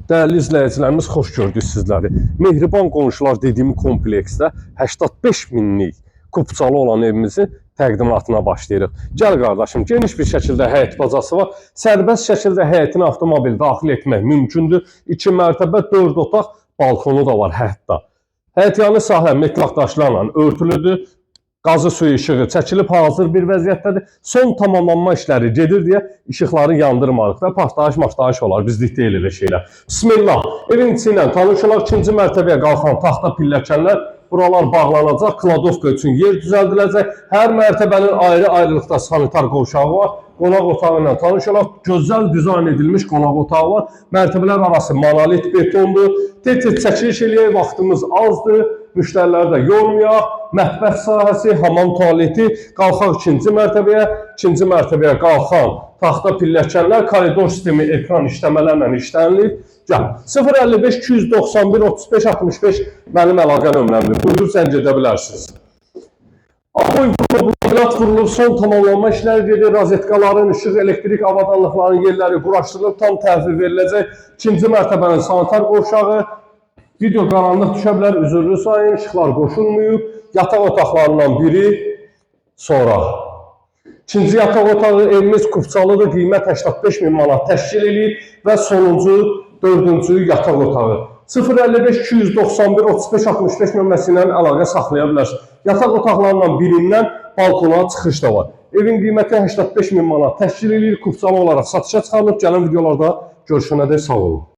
Dəyərli izləyicilərimiz, xoş gördük sizləri. Mehriban qonşular dediyim kompleksdə 85 minlik kupçalı olan evimizin təqdimatına başlayırıq. Gəl qardaşım, geniş bir şəkildə həyət bacası var. Sərbəst şəkildə həyətinə avtomobil daxil etmək mümkündür. 2 mərtəbə, 4 otaq, balkonu da var hətta. Həyətyanı sahə metlaq daşlarla örtülüdür. Qazı suyu işığı çəkilib hazır bir vəziyyətdədir. Son tamamlanma işləri gedir deyə işıqları yandırmadıq və partlayış martlayış olar. Bizlik deyil elə şeylər. Bismillah. Evin içi ilə tanış olaq. İkinci mərtəbəyə qalxan taxta pilləkənlər buralar bağlanacaq. Kladovka üçün yer düzəldiləcək. Hər mərtəbənin ayrı-ayrılıqda sanitar qovşağı var. Qonaq otağı ilə tanış olaq. Gözəl dizayn edilmiş qonaq otağı var. Mərtəbələr arası monolit betondur. Tez-tez çəkiliş eləyək, vaxtımız azdır. Müştəriləri də yormayaq. Mətbəx sahəsi, hamam tualeti, qalxaq ikinci mərtəbəyə, ikinci mərtəbəyə qalxan taxta pilləkənlər, koridor sistemi ekran işləmələrlə işlənilib. Gəl. 055 291 35 65 mənim əlaqə nömrəmdir. Buyurub zəng edə bilərsiniz. Aboy vurulub, vurulub, son tamamlanma işləri gedir. Rozetkaların, işıq, elektrik avadanlıqlarının yerləri quraşdırılıb, tam təhvil veriləcək. İkinci mərtəbənin sanitar qovşağı, video qaranlıq düşə bilər, üzürlü sayın, işıqlar qoşulmayıb. Yataq otaqlarından biri sonra. İkinci yataq otağı evimiz kupçalıdır, qiymət 85 min manat təşkil eləyir və sonuncu, dördüncü yataq otağı. 055 291 35 65 nömrəsi ilə əlaqə saxlaya bilərsiniz. Yataq otaqlarından birindən balkona çıxış da var. Evin qiyməti 85 min manat təşkil eləyir, kupçalı olaraq satışa çıxarılıb. Gələn videolarda görüşənədək sağ olun.